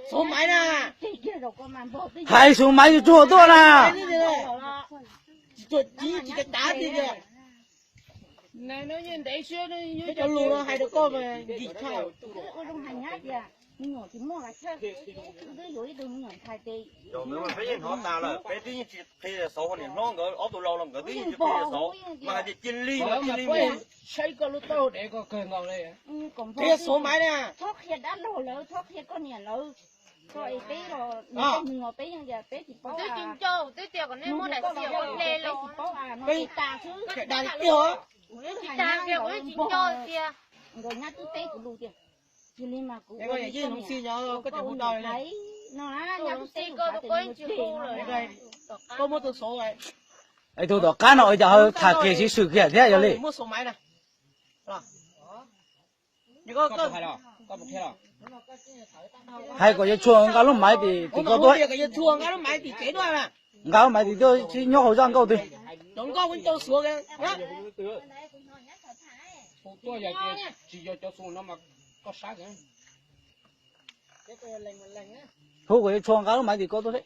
Xov maiv na. Hais xov maiv tsuag tsuag tuaj na. Cov lus no hais rau koj mas nkim tshaj. Peb yeej hnov tas lawm, peb twb yeej tsis qhia xov, niam hlob nkawd ob tug laus los nkawd twb yeej tsis qhia xov, mas hais tias cia li mas cia li mus. Saib koj lub taub hau dev koj kawg nkaus li. Qhia xov maiv na. Twb tsis nco, twb tias kom nej muab daim xi ua hle los. Peb dag tiag. Twb tsis tag kiag kuv yeej tsis nco tiag. Yeej hloov xi nyob koj tseem hu tau li. Hloov xi koj tus koj yeej tsis hu lawm. Koj muab tus xov, es tus tom qab no ua cas ho tham kiag siv swm kiag thiab yog li. Hais kom yawg Tshuag nqa lub maiv tim tim koj tuaj. Nqa lub maiv tim tuaj, nyob hauv zaj nkauj twg. Hu kom yawg Tshuag nqa lub maiv tim koj tuaj seb.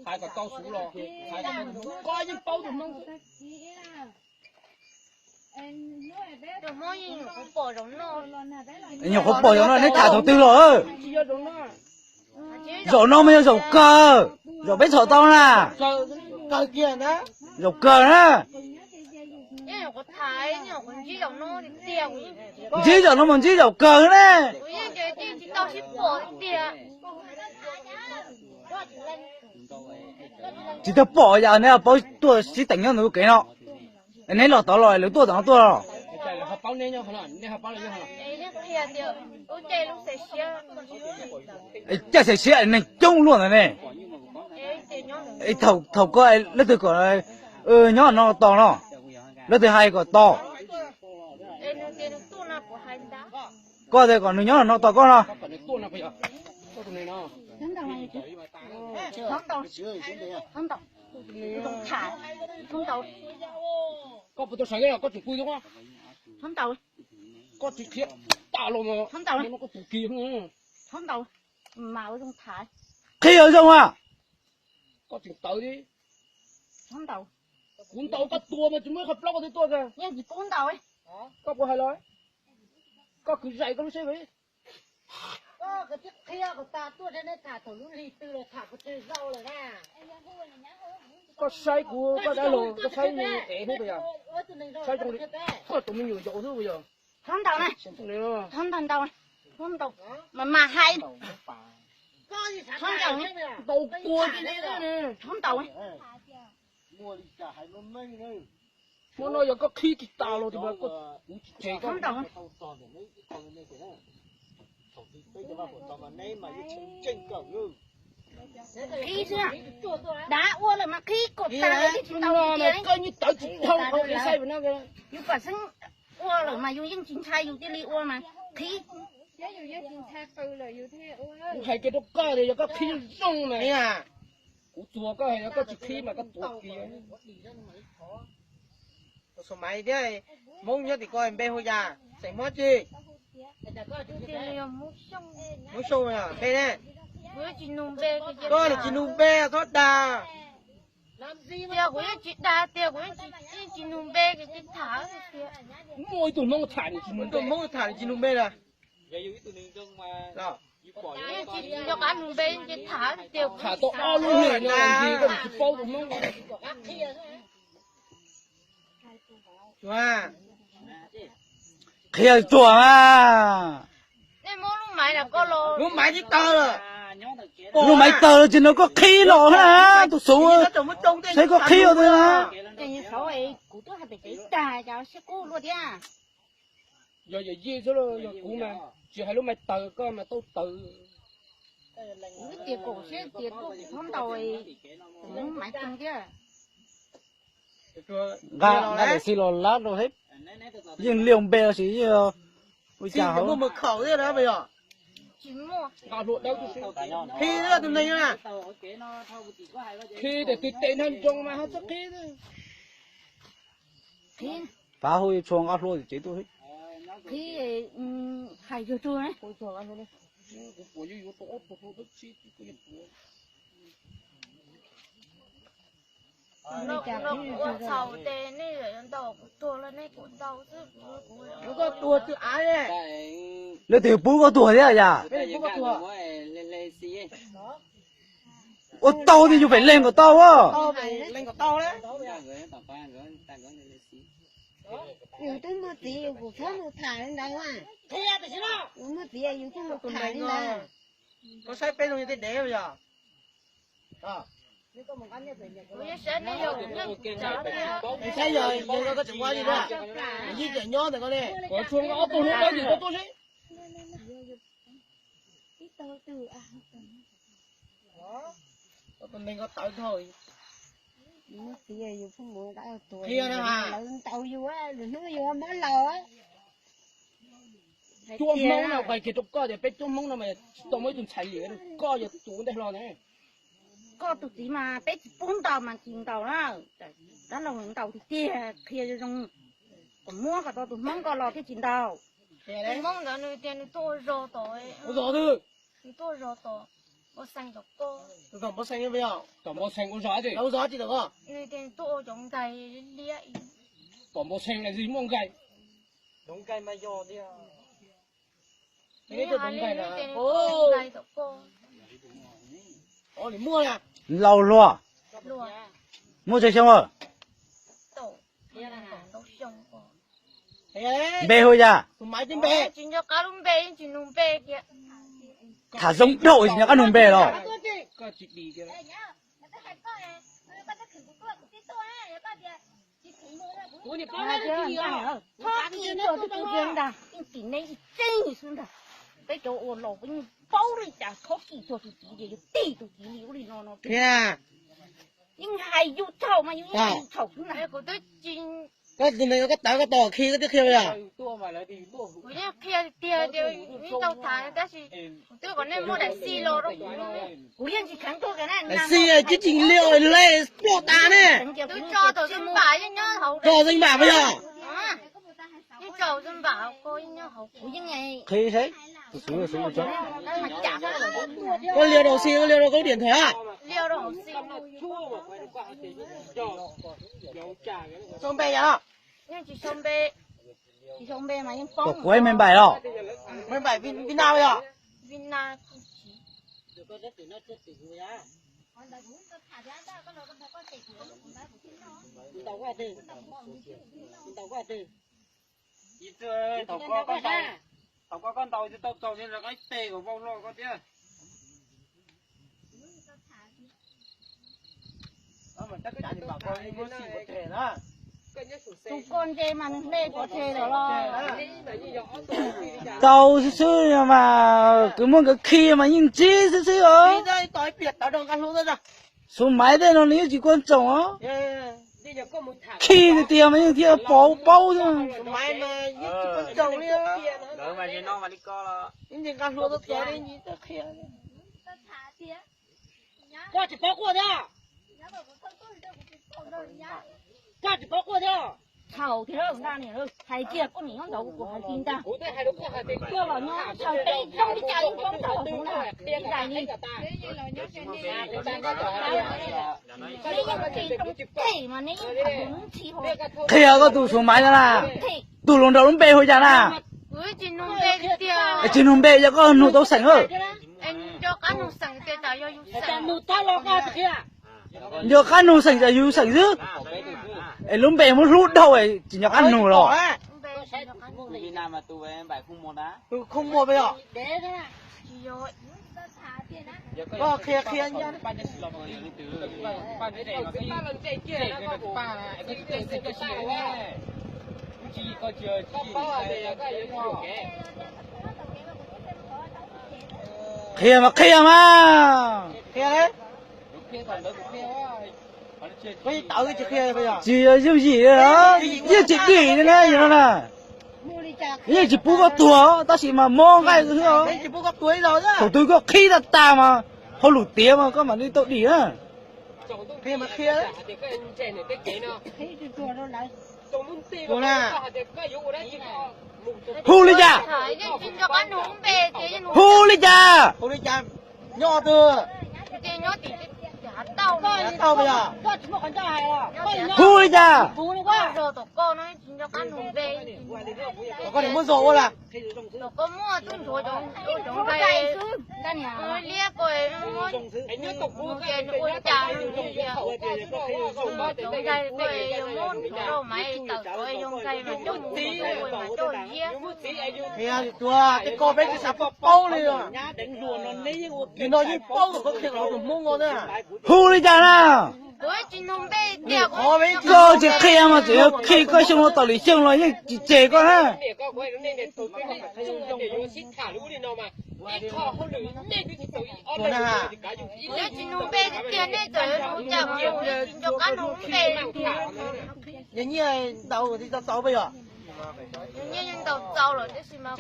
Hais kom tau xov los, hais kom koj yeej paub tus Hmoob. Nyuam qhuav pom zaum no, neb tham thaum twg los? Zaum no mas yog zaum kawg, zaum peb txhom tau na. Zaum kawg na. Ntsib zaum no mas ntsib zaum kawg na. Tsis tau pom yam neb paub tuaj sib teem nyob ntawm lub kev no. Neb los tod los lawv tuaj tom no tuaj los? Caij xaiv siab neeg coob luaj ntawd ne. Thaum koj leej twg kom nyob no tos no, leej twg hais kom tos? Koj tias kom nws nyob no tos koj no. Koj puas tau saib koj tseem pw zoo? Koj tsis qhia tas los mas koj tus kis. Qhia zoo a. Koj tseem tawv li. Kuv ntaus koj tua mas tsis muaj ib qho plaub koj twb tuaj kiag. Koj puas hais los? Koj kwv zais koj lub siab. Koj saib kuv koj dab laug koj saib ev hnub tas yog saib zoo li koj tus me nyuam yaus xwb puas yog? Txhob ntaus na, txhob ntaus, txhob ntaus, mas mas hais, txhob ntaus, ntaus kua cia li, txhob ntaus. Hnub no yog koj qhib tsis tas los tias mas kuv tsis tseg koj. Qhib xwb, dav ua lawm mas qhib kom tas li tsis tau tias koj yeej tawv tsis dhau qhov kev saib no. Yus pam xeeb ua lawm mas yus yeej tsis ntshai yus thiaj li ua mas qhib. Kuv hais kiag rau koj tias yog koj qhib zoo mas kuv txuag koj, yog koj tsis qhib mas koj tuag kiag. Xus Maiv thiab Hmoob nyob tim ko npe hu cas, xeem Hmoob tsi? Hmoob Xyooj npe ne? Koj tsis nug npe txhob dag. Tias kuv yeej tsis dag tias kuv yeej tsis nug npe ces tham. Muaj ib tug Hmoob tham nws tsis nug npe, ib tug Hmoob tham nws tsis nug npe na. Yeej tsis nco qab nug npe ces tham tias tham tau ob lub hlis no ntsis koj tsis paub tus Hmoob. Qhia tsuag mas. Nej muab lub maiv, lub maiv tib tawg lawm. Lub maiv tawg lawm tsis nrog koj qhib los na tus Xus. Saib koj qhib ua twg na. Kuv twb hais pem kev tag, cas siab kub luaj thiab. Yog yawm yij xwb los yog kuv mas tsis hais lub maiv tawg koj mas tau tawg. Kuv twb tias kom siab tias tuaj txhob ntaus, kuv lub maiv tawg thiab. Nqa nqa daim xi los lab rau thiab. Yeej liaj npe los sis yeej ua cas hauv. Qhib tias twg tes nrog nroo mas ho txhob qhib. Qhib, Pab hu tshua nqaj hlua tim tsev tuaj xwb. Qhib, hais yug tug ne. Kuv ua txhaum ces nej yuav ntaus kuv tuag los nej kuv ntaus xwb. Kuv koj tuag twb av ne. Leej twg pub koj tuag thiab yam? Peb pub koj tuag. Ua tau tias yus pem leeg kom tau a. Tau pem leeg kom tau na. Yus twb muaj txiv yus kuj txhob mus tham li ntawd. Yus muaj txiv yus thiaj mus tham li ntawd. Koj saib peb zoo li tej dev yog. Saib yog yog koj tseem ua li na. Yij tseem nyob ntawm koj ne. Koj tshua ob tug hlub koj ntawm koj tuaj seb. Tus neeg ko tawv dhau. Qhia na ha. Lawv ntaus yus, lwm hnub yus muab laus. Cuab Hmoob no, hais kiag rau koj tias peb cuab Hmoob no mas tsis tau muaj ib tug ntxhais li, koj yog tus ua ntej hlo ne. Koj tus txiv mas peb tsis pub ntaus mas tsis ntaus na. Dab laug ntaus tiag tiag, qhia zoo zoo, kom muab kom tau tus Hmoob ko los thiaj tsis ntaus. Tus Hmoob ntawd nws tias nws tuaj ua zog tod. Ua zog twg? Nws tuaj ua zog tod, Npauj Xees tod ko. Tom Npauj Xees ua zog tsis tau ko. Nws tias nws tuaj ua cov nkais liab. Tom Npauj Xees lawm tsis muaj nkais. Nkais mas yog tias. Nws tias nws tuaj ua nkais tod ko. Laus luag. Muaj tsawg xyoo lawm? Npe hu yam? Tsis nco qab lub npe, yeej tsis nug npe kiag. Tham zoo dhau tsis nco qab nug npe los? Yeej tim nej ib txeeg xwb ntag. Peb cov ua laus peb yeej paub li cas, txhob kis txog tus txiv ces yuav tig tus txiv li ub li no no. Yeej hais yus txhaum mas yus yeej hais yus txhaum xwb na. Koj tus neeg koj tawv koj tau khi koj twb qhia yog? Kuv yeej qhia tiag tias yeej tau tham tab sis kuv twb kom nej muab daim xi los rau kuv. Kuv yeej tsis kheev tuaj kiag na. Daim xi twb tsis liaj le ploj tas ne. Twb tso tau xwb npam yeej nyob hauv. Tso xwb npam mas yog. Yeej tso xwb npam hauv ko yeej nyob hauv kuv yeej. Qhia seb. Koj liaj rau xi, koj liaj rau koj lub điện thoại a? Liaj rau hauv xi. Sau npe yog? Yeej tsis sau npe. Tsis sau npe mas yeej paub. Kuv me npaim los? Me npaim Việt Nam yog? Việt Nam. Thaum koj koj ntaus tsis tau txaus li rov qab ib teg kom vau hlo koj thiab. Tus koj ntse mas nws hle pov tseg lawm los? Tau xwb xwb mas kwv muaj nkawd khi mas yeej ntsib xwb xwb os. Xub Maiv tej no nws yeej tsis kuaj tsoom os. Khi tiag tiag mas yeej thiaj pov paub xwb. Koj tsis paub quaj thiab? Koj tsis paub quaj thiab? Thaum tiag, hais kiag koj niam nyob nraud kuv hais li ntag. Koj los nyob thaum peb zoo li cas yeej poob tau hauv ntag, ib daim li. Neb yeej tsis zoo tej mas neb yeej tham ntxhi hos. Qhia koj tus Xub Maiv na, tus hluas nraug lub npe hu cas na? Es tsis nug npe yog koj nug tau xeem. Nco qab nug xeem ces yus xeem xwb. Es lub npe muab hlub dhau tsis nco qab nug los? Qhia mas qhia mas. Tsis yooj yim, yeej tsis dim li na yog no na. Yeej tsis pub koj tuag tab sis mas mob nqaij xwb. Thaum twg koj qhib tag tag mas hauj lwm tiav mas koj mam li tau dim na. Hu li cas? Hu li cas? Hu li cas? Hu li cas? Koj muab zos ua lawm. Koj niam liab ko, ua cas tias cov nqaij ko yuav muab rau maiv tawm tov zoo nqaij mas coj mus ua mas coj ziab. Qhia tuag tej ko peb tsis xav paub paub li. Li no yeej paub koj qhia los tus Hmoob no na. Hu li cas na? Koj tsis qhia mas tseem yuav khi koj xyoo no tom lwm xyoo los yeej tsis tseg koj na. Yog nyiaj ntaus tsis tau txaus peb yog? Nyiaj yeej ntaus txaus lawm tab sis mas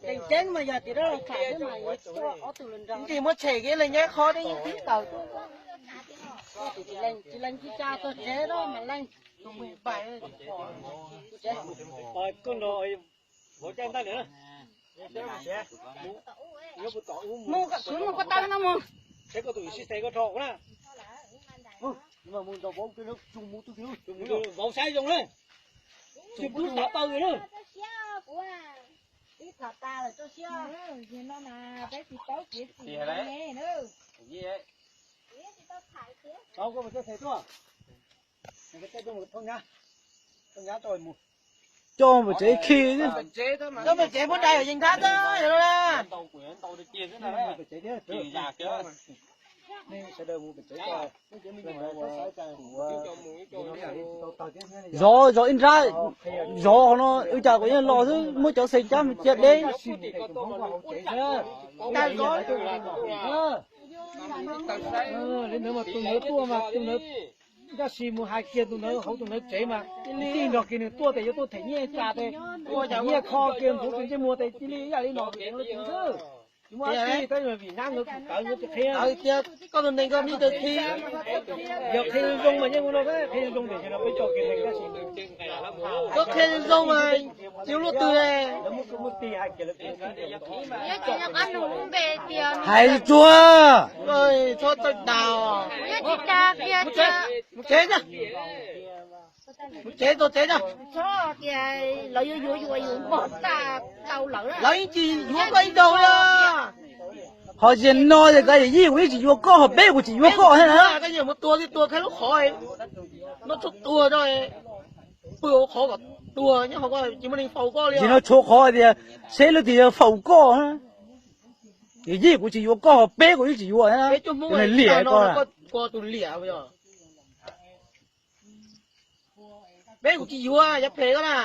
tseem ceeb mas yog tias dab laug tham xwb mas yuav coj ob tug los nrog. Tsis muab tshem kev leej nyab qhov thiab yeej tib tawm. Tsis leej tsis tsa txog tsev na mas leej tus mus pais. Mus, kuv mus ko taw no mus. Vauv saib zoo na. Tsis pub xav taw na. Ib tham tas lawm tso siab. Yog no mas peb tsis paub kev txim ne. Tau koj mus txog tsev tuaj. Coj mus tsev khi. Coj mus tsev muab dai yees thab xwb yog no na. Zov zov ib nrab, zov qhov no ua cas kuv yeej los xwb, muab cov xeem cab mus cia deb. Li ntawd mas tus ntawd tuaj mas tus ntawd, tab sis mus hais kiag tus ntawd hauv tus ntawd tsev mas tij nrog kiag nws tuaj tes yuav tuaj them nyiaj tas tes, them nyiaj kho kiag nthuav kiag ntsej muag tes cia li ib yam li no vim leej twg xwb. Tsis muaj dab tsi tab sis vim hnab nkawd kuj tawv nkawd tsis qhia. Tias koj tus neeg koj me ntsis qhia, yog qhia zoo mas yeej ua no, qhia zoo tiam sis no peb tso kiag neeg tab sis koj qhia zoo mas tsis ua luaj twg. Hais tsuag. Txhob tawm tas. Mus tsev, mus tsev txog tsev na. Lawv yeej tsis yuav koj ib zaug li. Ho zaum no ces koj yij kuv yeej tsis yuav koj, ho peb kuv tsis yuav koj thiab na. Koj nyiam mus tua twb tua khaib lub qhov, noj tshuaj tua, pw hauv qhov kom tuag nyob hauv ko tsis muaj neeg faus koj li. Nim no tshuav qhov tias seb lub twg yog faus koj na. Yij kuv tsis yuav koj, ho peb kuv yeej tsis yuav thiab na. Peb cov Hmoob liam koj, koj tus liam. Peb kuv tsis yuav, yav phem koj na.